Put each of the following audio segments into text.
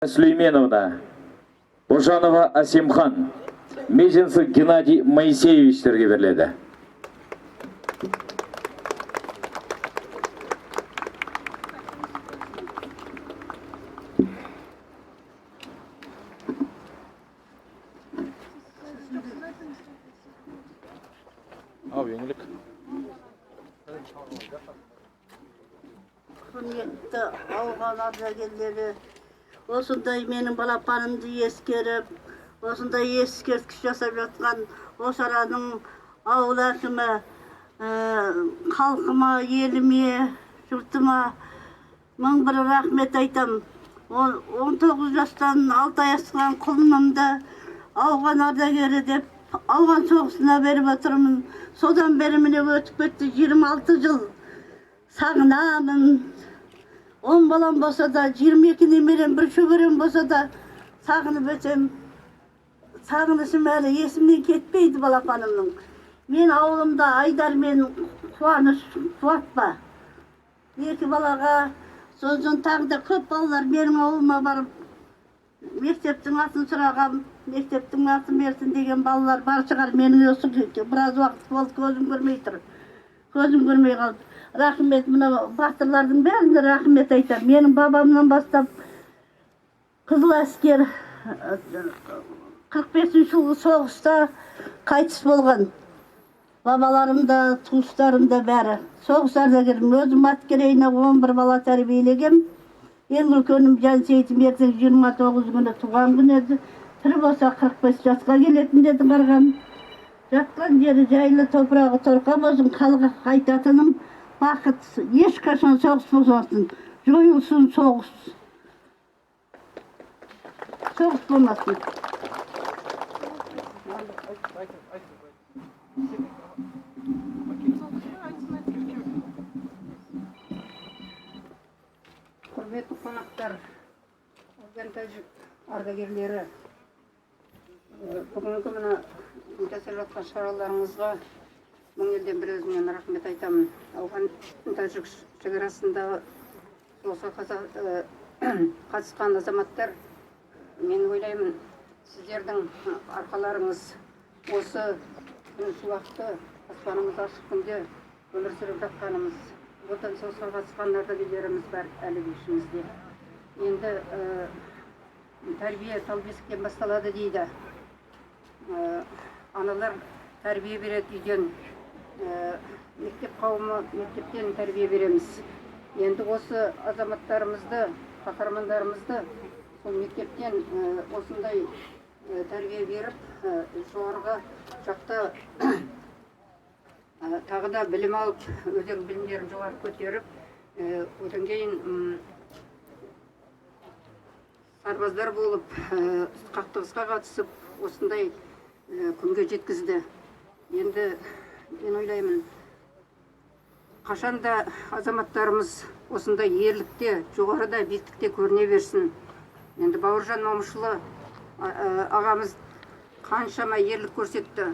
Сүлейменовна, Божанова Асемхан, Мезенцев Геннадий Моисеевичтерге беріледі. Ау, Еңлік. Құрметті ауған ардагерлері, осындай менің балапанымды ескеріп, осындай ескерткіш жасап жатқан Осараның ауыл әкімі, халқыма, еліме, жұртыма мың бір рахмет айтам. 19 жастан 6 ай асқан құлынымды ауған ардагері деп ауған соғысына беріп отырмын. Содан бері міне өтіп кетті 26 жыл. Сағынамын. 10 балам болса да, 22 немерем, бір шөберем болса да сағынып өтем. Сағынышым әлі есімнен кетпейді балапанымның. Мен ауылымда Айдар мен Қуаныш, Қуат ба. Екі балаға, сосын тағы да көп балалар менің ауылыма барып мектептің атын сұрағам, мектептің атын берсін деген балалар бар шығар. Менің осы біраз уақыт болды, көзім көрмей тұр. Көзім көрмей қалды. Рахмет, мына батырлардың бәріне рахмет айтамын. Менің бабамнан бастап Қызыл әскер 45 жылғы соғыста қайтыс болған. Бабаларым да, туыстарым да бәрі. Соғыс ардагерім. Өзім Аткерейіне 11 бала тәрбиелегем. Ең үлкенім Жансейітім ертең 29 күні туған күні еді. Тірі болса 45 жасқа келетін деді қарғам. Жатқан жері жайлы, топырағы торқа болсын, халыққа айтатыным бақыт, ешқашан соғыс болмасын, жойылсын соғыс. Соғыс болмасын. Құрметті қонақтар, ауған тәжік ардагерлері, бүгінгі мына жасап жатқан шараларыңызға мың елден бір өзімнен рахмет айтамын. Ауған тәжік шекарасындағы соғысқа қатысқан азаматтар, мен ойлаймын, сіздердің арқаларыңыз осы күн шуақты, аспанымыз ашық күнде өмір сүріп жатқанымыз. Отан соғысқа қатысқан ардагерлеріміз бар әлі де ішімізде. Енді тәрбие тал бесіктен басталады дейді. Аналар тәрбие береді үйден, мектеп қауымы мектептен тәрбие береміз. Енді осы азаматтарымызды, қаһармандарымызды сол мектептен осындай тәрбие беріп, жоғарғы жақта тағы да білім алып, өздерінің білімдерін жоғары көтеріп, одан кейін сарбаздар болып, қақтығысқа қатысып, осындай күнге жеткізді. Енді мен ойлаймын, қашанда азаматтарымыз осындай ерлікте, жоғарыда, биіктікте көріне берсін. Енді Бауыржан Момышұлы ағамыз қаншама ерлік көрсетті.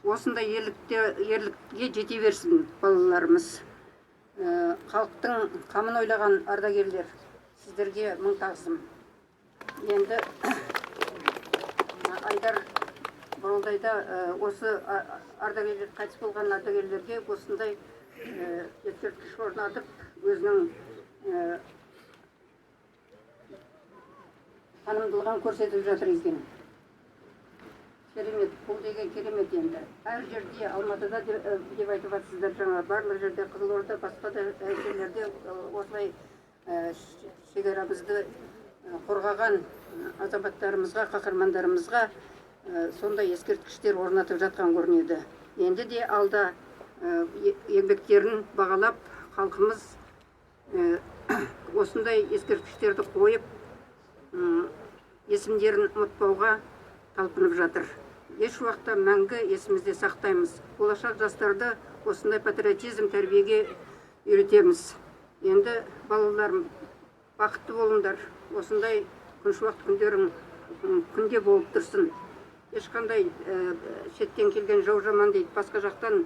Осындай ерлікке жете берсін балаларымыз. Халықтың қамын ойлаған ардагерлер, сіздерге мың тағзым. Енді Айдар Боралдайда осы ардагерлер, қайтыс болған ардагерлерге осындай ескерткіш орнатып, өзінің танымдылығын көрсетіп жатыр екен. Керемет, бұл деген керемет енді. Әр жерде, Алматыда деп айтып жатсыздар жаңа, барлық жерде, Қызылорда, басқа да жерлерде осылай шекарамызды қорғаған азаматтарымызға, қаһармандарымызға сондай ескерткіштер орнатып жатқан көрінеді. Енді де алда еңбектерін бағалап, халқымыз осындай ескерткіштерді қойып, есімдерін ұмытпауға талпынып жатыр. Еш уақытта мәңгі есімізде сақтаймыз. Болашақ жастарды осындай патриотизм тәрбиеге үйретеміз. Енді балаларым, бақытты болыңдар. Осындай күншуақ күндерің күнде болып тұрсын. Ешқандай шеттен келген жау жаман дейді, басқа жақтан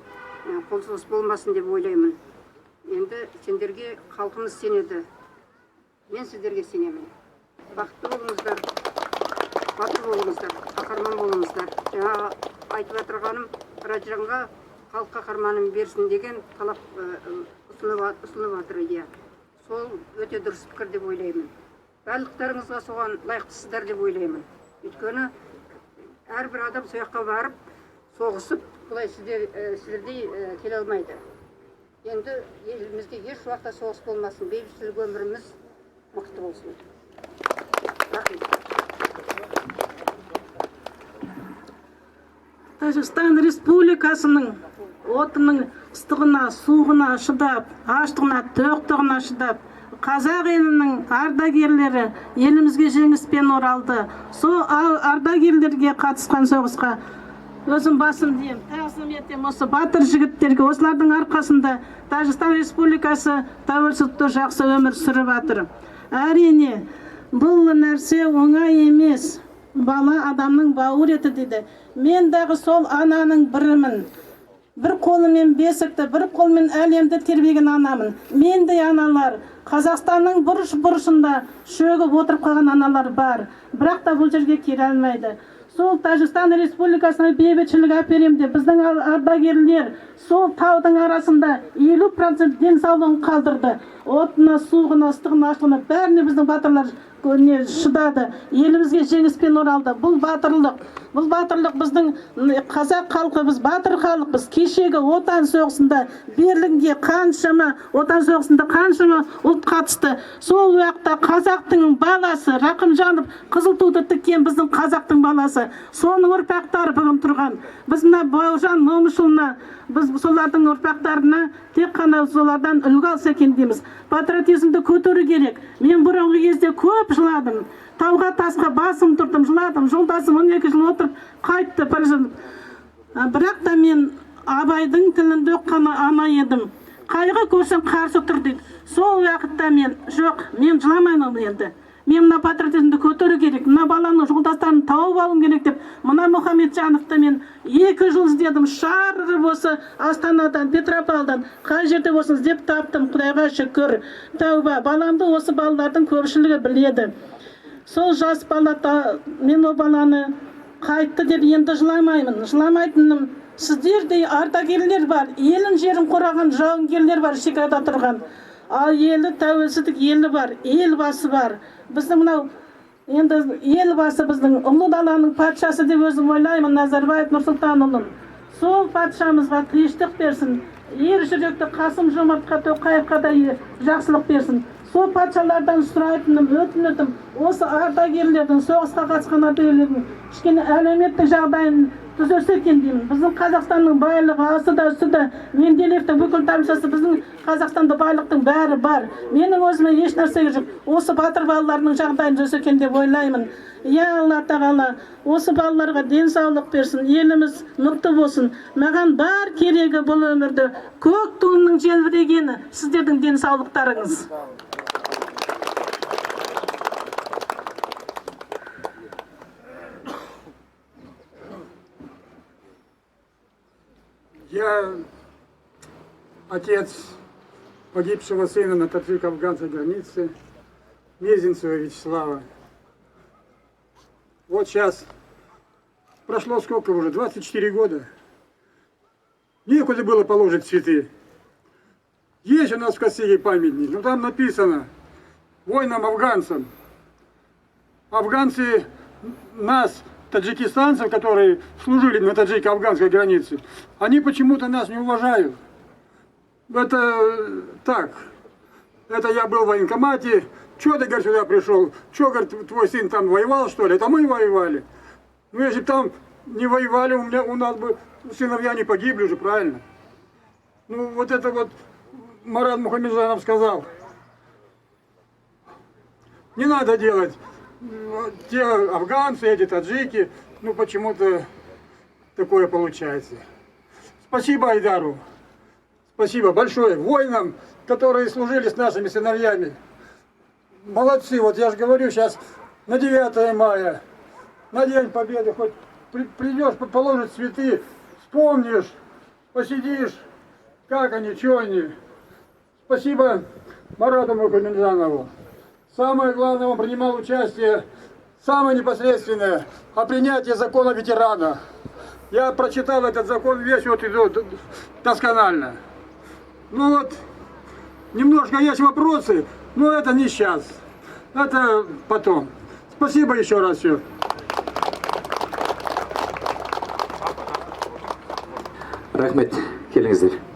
қолсұғыс болмасын деп ойлаймын. Енді сендерге халқымыз сенеді. Мен сіздерге сенемін. болыңыздар, қаһарман болыңыздар. Жаңағы айтып отырғаным, Раджанға халық қаһарманын берсін деген талап ұсынып жатыр идея. Сол өте дұрыс пікір деп ойлаймын. Барлықтарыңызға соған лайықтысыздар деп ойлаймын. Өйткені әрбір адам сол жаққа барып соғысып, бұлай сіздердей келе алмайды. Енді елімізде еш уақытта соғыс болмасын, бейбітшілік өміріміз мықты болсын. Рахмет. Тәжікстан Республикасының отының ыстығына, суығына шыдап, аштығына, тоқтығына шыдап, қазақ елінің ардагерлері елімізге жеңіспен оралды. Сол ардагерлерге қатысқан соғысқа өзім басым деймін, тағзым етемін осы батыр жігіттерге. Осылардың арқасында Тәжікстан Республикасы тәуелсіздікті жақсы өмір сүріп жатыр. Әрине, бұл нәрсе оңай емес. Бала адамның бауыр еті дейді. Мен дағы сол ананың бірімін. Бір қолымен бесікті, бір қолымен әлемді тербеген анамын. Мендей аналар Қазақстанның бұрыш-бұрышында шөгіп отырып қалған аналар бар. Бірақ та бұл жерге келе алмайды. Сол Тәжікстан Республикасына бейбітшілік әперем деп біздің ардагерлер сол таудың арасында 50% денсаулығын қалдырды. Отына, суығына, ыстығына, аштығына бәріне біздің батырлар шыдады. Елімізге жеңіспен оралды. Бұл батырлық. Бұл батырлық біздің қазақ халқы, біз батыр халықпыз. Кешегі Отан соғысында Берлинге қаншама, Отан соғысында қаншама ұлт қатысты. Сол уақытта қазақтың баласы Рақымжанов қызыл туды тіккен біздің қазақтың баласы. Соның ұрпақтары бүгін тұрған. Біз мына Бауыржан Момышұлына, біз солардың ұрпақтарына тек қана солардан үлгі алса екен дейміз. Патриотизмді көтеру керек. Мен бұрынғы кезде көп жыладым. Тауға тасқа басым тұрдым, жыладым. Жолдасым 12 жыл отырып қайтты. Бірақ та мен Абайдың тілінде оқыған ана едім. Қайғы көрсең қарсы тұр дейді. Сол уақытта мен жоқ, мен жыламаймын енді. Мен мына патриотизмді көтеру керек, мына баланың жолдастарын тауып алуым керек деп, мына Мұхамеджановты мен 2 жыл іздедім, шарығып осы Астанадан, Петропавлдан, қай жерде болсын іздеп таптым, Құдайға шүкір. Тәуба, баламды осы балалардың көпшілігі біледі. Сол жас бала, мен ол баланы қайтты деп енді жыламаймын. Жыламайтыным сіздердей ардагерлер бар, елін жерін қорғаған жауынгерлер бар шекарада тұрған. Ал елі тәуелсіздік елі бар, елбасы бар. Біздің мынау енді елбасы біздің ұлы даланың патшасы деп өзім ойлаймын, Назарбаев Нұрсұлтанұлын. Сол патшамызға тыныштық берсін, ер жүректі Қасым Жомартқа Тоқаевқа да жақсылық берсін. Сол патшалардан сұрайтыным, өтінетім, осы ардагерлердің, соғысқа қатысқан ардагерлердің кішкене әлеуметтік жағдайын түзесе екен деймін. Біздің Қазақстанның байлығы асы да үсі де, Менделеевтің бүкіл таблицасы, біздің Қазақстанда байлықтың бәрі бар. Менің өзіме еш нәрсе жоқ. Осы батыр балаларының жағдайын түзесе екен деп ойлаймын. Я Алла Тағала, осы балаларға денсаулық берсін, еліміз мықты болсын. Маған бар керегі бұл өмірде көк туымның желбірегені сіздердің денсаулықтарыңыз. Я отец погибшего сына на таджико-афганской границе Мезенцева Вячеслава. Вот сейчас прошло сколько уже, 24 года. Некуда было положить цветы. Есть у нас в Косиге памятник, но там написано воинам-афганцам. Афганцы нас, таджикистанцев, которые служили на таджико-афганской границе, они почему-то нас не уважают. Это так. Это я был в военкомате. Чё ты, говорит, сюда пришел? Чё, говорит, твой сын там воевал, что ли? Это мы воевали. Ну, если б там не воевали, у нас бы сыновья не погибли уже, правильно? Ну, вот это вот Марат Мухамеджанов сказал. Не надо делать. Те афганцы, эти таджики, ну почему-то такое получается. Спасибо Айдару, спасибо большое воинам, которые служили с нашими сыновьями. Молодцы, вот я же говорю сейчас на 9 мая, на День Победы, хоть придешь, положишь цветы, вспомнишь, посидишь, как они, чё они. Спасибо Марату Мухамеджанову. Самое главное, он принимал участие Самое непосредственное о принятии закона ветерана. Я прочитал этот закон весь вот и до досконально. Ну вот, немножко есть вопросы, но это не сейчас. Это потом. Спасибо еще раз все. Рахмет, келіңіздер.